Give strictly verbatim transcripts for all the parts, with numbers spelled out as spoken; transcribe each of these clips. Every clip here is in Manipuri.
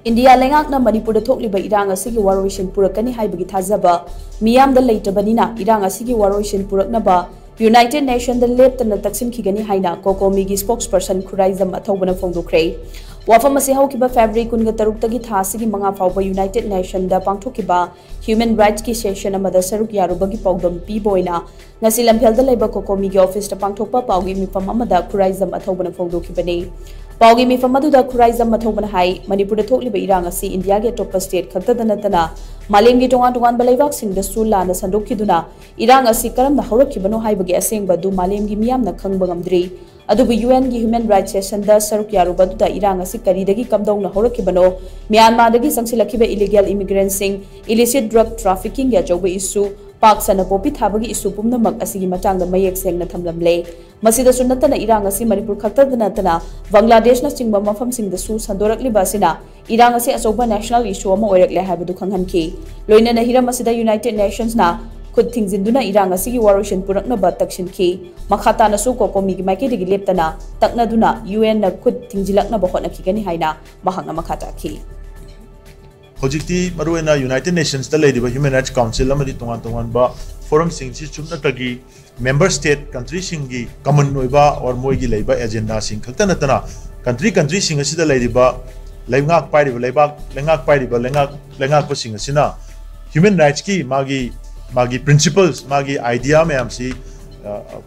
ꯏꯟꯗꯤꯌꯥ ꯂꯩꯉꯥꯛꯅ ꯃꯅꯤꯄꯨꯔꯗ ꯊꯣꯛꯂꯤꯕ ꯏꯔꯥꯡ ꯑꯁꯤꯒꯤ ꯋꯥꯔꯣꯏꯁꯤꯟ ꯄꯨꯔꯛꯀꯅꯤ ꯍꯥꯏꯕꯒꯤ ꯊꯥꯖꯕ ꯃꯤꯌꯥꯝꯗ ꯂꯩꯇꯕꯅꯤꯅ, ꯏꯔꯥꯡ ꯑꯁꯤꯒꯤ ꯋꯥꯔꯣꯏꯁꯤꯟ ꯄꯨꯔꯛꯅꯕ ꯌꯨꯅꯥꯏꯇꯦꯗ ꯅꯦꯁꯟꯗ ꯂꯦꯞꯇꯅ ꯇꯛꯁꯤꯟꯈꯤꯒꯅꯤ ꯍꯥꯏꯅ ꯀꯣꯀꯣꯃꯤꯒꯤ ꯁ꯭ꯄꯣꯛꯁꯄꯔꯁꯟ ꯈꯨꯔꯥꯏꯖꯝ ꯑꯊꯧꯕꯅ ꯐꯣꯡꯗꯣꯛꯈ꯭ꯔꯦ꯫ ꯋꯥꯐꯝ ꯑꯁꯤ ꯍꯧꯈꯤꯕ ꯐꯦꯕ꯭ꯔꯨꯋꯥꯔꯤ ꯀꯨꯟꯒ ꯇꯔꯨꯛꯇꯒꯤ ꯊꯥ ꯑꯁꯤꯒꯤ ꯃꯉꯥ ꯐꯥꯎꯕ ꯌꯨꯅꯥꯏꯇꯦꯗ ꯅꯦꯁꯟꯗ ꯄꯥꯡꯊꯣꯛꯈꯤꯕ ꯍ꯭ꯌꯨꯃꯦꯟ ꯔꯥꯏꯠꯁꯀꯤ ꯁꯦꯁꯟ ꯑꯃꯗ ꯁꯔꯨꯛ ꯌꯥꯔꯨꯕꯒꯤ ꯄꯥꯎꯗꯝ ꯄꯤꯕ ꯑꯣꯏꯅ ꯉꯁꯤ ꯂꯝꯐꯦꯜꯗ ꯂꯩꯕ ꯀꯣꯀꯣꯃꯤꯒꯤ ꯑꯣꯐꯤꯁꯇ ꯄꯥꯡꯊꯣꯛꯄ ꯄꯥꯎꯒꯤ ꯃꯤꯐꯝ ꯑꯃꯗ ꯈꯨꯔꯥꯏꯖꯝ ꯑꯊꯧꯕꯅ ꯐꯣꯡꯗꯣꯛꯈꯤꯕꯅꯤ꯫ ꯄꯥꯎꯒꯤ ꯃꯤꯐꯝ ꯑꯗꯨꯗ ꯈꯨꯔꯥꯏꯖꯝ ꯑꯊꯧꯕꯅ ꯍꯥꯏ, ꯃꯅꯤꯄꯨꯔꯗ ꯊꯣꯛꯂꯤꯕ ꯏꯔꯥꯡ ꯑꯁꯤ ꯏꯟꯗꯤꯌꯥꯒꯤ ꯑꯇꯣꯞꯄ ꯁ꯭ꯇꯦꯠ ꯈꯛꯇꯗ ꯅꯠꯇꯅ ꯃꯥꯂꯦꯝꯒꯤ ꯇꯣꯉꯥꯟ ꯇꯣꯉꯥꯟꯕ ꯂꯩꯕꯥꯛꯁꯤꯡꯗꯁꯨ ꯂꯥꯟꯅ ꯁꯟꯗꯣꯛꯈꯤꯗꯨꯅ ꯏꯔꯥꯡ ꯑꯁꯤ ꯀꯔꯝꯅ ꯍꯧꯔꯛꯈꯤꯕꯅꯣ ꯍꯥꯏꯕꯒꯤ ꯑꯁꯦꯡꯕ ꯑꯗꯨ ꯃꯥꯂꯦꯝꯒꯤ ꯃꯤꯌꯥꯝꯅ ꯈꯪꯕ ꯉꯝꯗ꯭ꯔꯤ꯫ ꯑꯗꯨꯕꯨ ꯌꯨ ꯑꯦꯟꯒꯤ ꯍ꯭ꯌꯨꯃꯦꯟ ꯔꯥꯏꯠꯁ ꯁꯦꯁꯟꯗ ꯁꯔꯨꯛ ꯌꯥꯔꯨꯕ ꯑꯗꯨꯗ ꯏꯔꯥꯡ ꯑꯁꯤ ꯀꯔꯤꯗꯒꯤ ꯀꯝꯗꯧꯅ ꯍꯧꯔꯛꯈꯤꯕꯅꯣ, ꯃ꯭ꯌꯥꯟꯃꯥꯔꯗꯒꯤ ꯆꯪꯁꯤꯜꯂꯛꯈꯤꯕ ꯏꯂꯤꯒꯦꯜ ꯏꯃꯤꯒ꯭ꯔꯦꯟꯠꯁꯤꯡ, ꯏꯂꯤꯁꯤꯠ ꯗ꯭ꯔꯒ ꯇ꯭ꯔꯥꯐꯤꯀꯤꯡꯒꯤ ꯑꯆꯧꯕ ꯏꯁꯨ, ꯄꯥꯛ ꯁꯟꯅ ꯄꯣꯄꯤ ꯊꯥꯕꯒꯤ ꯏꯁꯨ ꯄꯨꯝꯅꯃꯛ ꯑꯁꯤꯒꯤ ꯃꯇꯥꯡꯗ ꯃꯌꯦꯛ ꯁꯦꯡꯅ ꯊꯝꯂꯝꯂꯦ꯫ ꯃꯁꯤꯗꯁꯨ ꯅꯠꯇꯅ ꯏꯔꯥꯡ ꯑꯁꯤ ꯃꯅꯤꯄꯨꯔ ꯈꯛꯇꯗ ꯅꯠꯇꯅ ꯕꯪꯒ꯭ꯂꯥꯗꯦꯁꯅꯆꯤꯡꯕ ꯃꯐꯝꯁꯤꯡꯗꯁꯨ ꯁꯟꯗꯣꯔꯛꯂꯤꯕ ꯑꯁꯤꯅ ꯏꯔꯥꯡ ꯑꯁꯤ ꯑꯆꯧꯕ ꯅꯦꯁꯅꯦꯜ ꯏꯁꯨ ꯑꯃ ꯑꯣꯏꯔꯛꯂꯦ ꯍꯥꯏꯕꯗꯨ ꯈꯪꯍꯟꯈꯤ꯫ ꯂꯣꯏꯅꯅ ꯍꯤꯔꯝ ꯑꯁꯤꯗ ꯌꯨꯅꯥꯏꯇꯦꯗ ꯅꯦꯁꯟꯁꯅ ꯈꯨꯠ ꯊꯤꯡꯖꯤꯟꯗꯨꯅ ꯏꯔꯥꯡ ꯑꯁꯤꯒꯤ ꯋꯥꯔꯣꯏꯁꯤꯟ ꯄꯨꯔꯛꯅꯕ ꯇꯛꯁꯤꯟꯈꯤ꯫ ꯃꯈꯥ ꯇꯥꯅꯁꯨ ꯀꯣꯀꯣꯃꯤꯒꯤ ꯃꯥꯏꯀꯩꯗꯒꯤ ꯂꯦꯞꯇꯅ ꯇꯛꯅꯗꯨꯅ ꯌꯨ ꯑꯦꯟꯅ ꯈꯨꯠ ꯊꯤꯡꯖꯤꯜꯂꯛꯅꯕ ꯍꯣꯠꯅꯈꯤꯒꯅꯤ ꯍꯥꯏꯅ ꯃꯍꯥꯛꯅ ꯃꯈꯥ ꯇꯥꯈꯤ꯫ ꯍꯧꯖꯤꯛꯇꯤ ꯃꯔꯨꯑꯣꯏꯅ ꯌꯨꯅꯥꯏꯇꯦꯗ ꯅꯦꯁꯟꯁꯇ ꯂꯩꯔꯤꯕ ꯍ꯭ꯌꯨꯃꯦꯟ ꯔꯥꯏꯠꯁ ꯀꯥꯎꯟꯁꯤꯜ ꯑꯃꯗꯤ ꯇꯣꯉꯥꯟ ꯇꯣꯉꯥꯟꯕ ꯐꯣꯔꯝꯁꯤꯡꯁꯤ ꯁꯨꯞꯅꯇꯒꯤ ꯃꯦꯝꯕꯔ ꯁ꯭ꯇꯦꯠ ꯀꯟꯇ꯭ꯔꯤꯁꯤꯡꯒꯤ ꯀꯃꯟ ꯑꯣꯏꯕ ꯑꯣꯔ ꯃꯣꯏꯒꯤ ꯂꯩꯕ ꯑꯦꯖꯦꯟꯗꯥꯁꯤꯡ ꯈꯛꯇ ꯅꯠꯇꯅ ꯀꯟꯇ꯭ꯔꯤ ꯀꯟꯇ꯭ꯔꯤꯁꯤꯡ ꯑꯁꯤꯗ ꯂꯩꯔꯤꯕ ꯂꯩꯉꯥꯛ ꯄꯥꯏꯔꯤꯕ ꯂꯩꯕꯥꯛ ꯂꯩꯉꯥꯛ ꯄꯥꯏꯔꯤꯕ ꯂꯩꯉꯥꯛ ꯂꯩꯉꯥꯛꯄꯁꯤꯡ ꯑꯁꯤꯅ ꯍ꯭ꯌꯨꯃꯦꯟ ꯔꯥꯏꯠꯁꯀꯤ ꯃꯥꯒꯤ ꯃꯥꯒꯤ ꯄ꯭ꯔꯤꯟꯁꯤꯄꯜꯁ ꯃꯥꯒꯤ ꯑꯥꯏꯗꯤꯌꯥ ꯃꯌꯥꯝꯁꯤ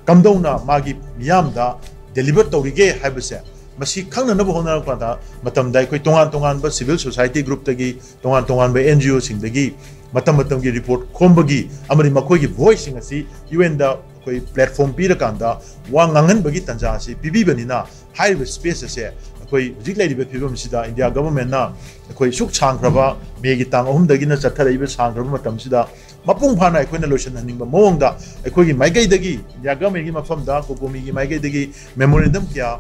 ꯀꯝꯗꯧꯅ ꯃꯥꯒꯤ ꯃꯤꯌꯥꯝꯗ ꯗꯦꯂꯤꯚꯔ ꯇꯧꯔꯤꯒꯦ ꯍꯥꯏꯕꯁꯦ ꯃꯁꯤ ꯈꯪꯅꯅꯕ ꯍꯣꯠꯅꯔꯛꯄꯗ ꯃꯇꯝꯗ ꯑꯩꯈꯣꯏ ꯇꯣꯉꯥꯟ ꯇꯣꯉꯥꯟꯕ ꯁꯤꯚꯤꯜ ꯁꯣꯁꯥꯏꯇꯤ ꯒ꯭ꯔꯨꯞꯇꯒꯤ ꯇꯣꯉꯥꯟ ꯇꯣꯉꯥꯟꯕ ꯑꯦꯟ ꯖꯤ ꯑꯣꯁꯤꯡꯗꯒꯤ ꯃꯇꯝ ꯃꯇꯝꯒꯤ ꯔꯤꯄꯣꯔꯠ ꯈꯣꯝꯕꯒꯤ ꯑꯃꯗꯤ ꯃꯈꯣꯏꯒꯤ ꯚꯣꯏꯁꯁꯤꯡ ꯑꯁꯤ ꯌꯨ ꯑꯦꯟꯗ ꯑꯩꯈꯣꯏ ꯄ꯭ꯂꯦꯠꯐꯣꯝ ꯄꯤꯔꯀꯥꯟꯗ ꯋꯥ ꯉꯥꯡꯍꯟꯕꯒꯤ ꯇꯥꯟꯖꯥ ꯑꯁꯤ ꯄꯤꯕꯤꯕꯅꯤꯅ ꯍꯥꯏꯔꯤꯕ ꯁ꯭ꯄꯦꯁ ꯑꯁꯦ ꯑꯩꯈꯣꯏ ꯍꯧꯖꯤꯛ ꯂꯩꯔꯤꯕ ꯐꯤꯕꯝꯁꯤꯗ ꯏꯟꯗꯤꯌꯥ ꯒꯚꯔꯟꯃꯦꯟꯠꯅ ꯑꯩꯈꯣꯏ ꯁꯨꯛ ꯁꯥꯡꯈ꯭ꯔꯕ ꯃꯦꯒꯤ ꯇꯥꯡ ꯑꯍꯨꯝꯗꯒꯤꯅ ꯆꯠꯊꯔꯛꯏꯕ ꯁꯥꯡꯈ꯭ꯔꯕ ꯃꯇꯝꯁꯤꯗ ꯃꯄꯨꯡ ꯐꯥꯅ ꯑꯩꯈꯣꯏꯅ ꯂꯣꯏꯁꯤꯟꯍꯟꯅꯤꯡꯕ ꯃꯑꯣꯡꯗ ꯑꯩꯈꯣꯏꯒꯤ ꯃꯥꯏꯀꯩꯗꯒꯤ ꯏꯟꯗꯤꯌꯥ ꯒꯚꯔꯟꯃꯦꯟꯠꯀꯤ ꯃꯐꯝꯗ ꯀꯣꯀꯣꯃꯤꯒꯤ ꯃꯥꯏꯀꯩꯗꯒꯤ ꯃꯦꯃꯣꯔꯦꯟꯗꯝ ꯀꯌꯥ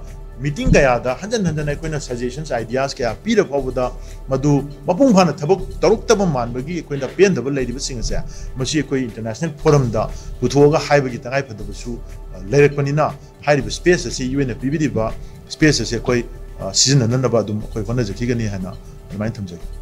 ꯃꯤꯇꯤꯡ ꯀꯌꯥꯗ ꯍꯟꯖꯟ ꯍꯟꯖꯟ ꯑꯩꯈꯣꯏꯅ ꯁꯖꯦꯁꯟꯁ ꯑꯥꯏꯗꯤꯌꯥꯁ ꯀꯌꯥ ꯄꯤꯔ ꯐꯥꯎꯕꯗ ꯃꯗꯨ ꯃꯄꯨꯡ ꯐꯥꯅ ꯊꯕꯛ ꯇꯧꯔꯛꯇꯕ ꯃꯥꯟꯕꯒꯤ ꯑꯩꯈꯣꯏꯅ ꯄꯦꯟꯗꯕ ꯂꯩꯔꯤꯕꯁꯤꯡ ꯑꯁꯦ ꯃꯁꯤ ꯑꯩꯈꯣꯏ ꯏꯟꯇꯔꯅꯦꯁꯅꯦꯜ ꯐꯣꯔꯝꯗ ꯄꯨꯊꯣꯛꯑꯒ ꯍꯥꯏꯕꯒꯤ ꯇꯉꯥꯏ ꯐꯗꯕꯁꯨ ꯂꯩꯔꯛꯄꯅꯤꯅ ꯍꯥꯏꯔꯤꯕ ꯁ꯭ꯄꯦꯁ ꯑꯁꯤ ꯌꯨ ꯑꯦꯟꯅ ꯄꯤꯕꯤꯔꯤꯕ ꯁ꯭ꯄꯦꯁ ꯑꯁꯤ ꯑꯩꯈꯣꯏ ꯁꯤꯖꯤꯟꯅꯅꯕ ꯑꯗꯨꯝ ꯑꯩꯈꯣꯏ ꯍꯣꯠꯅꯖꯈꯤꯒꯅꯤ ꯍꯥꯏꯅ ꯑꯗꯨꯃꯥꯏꯅ ꯊꯝꯖꯒꯦ꯫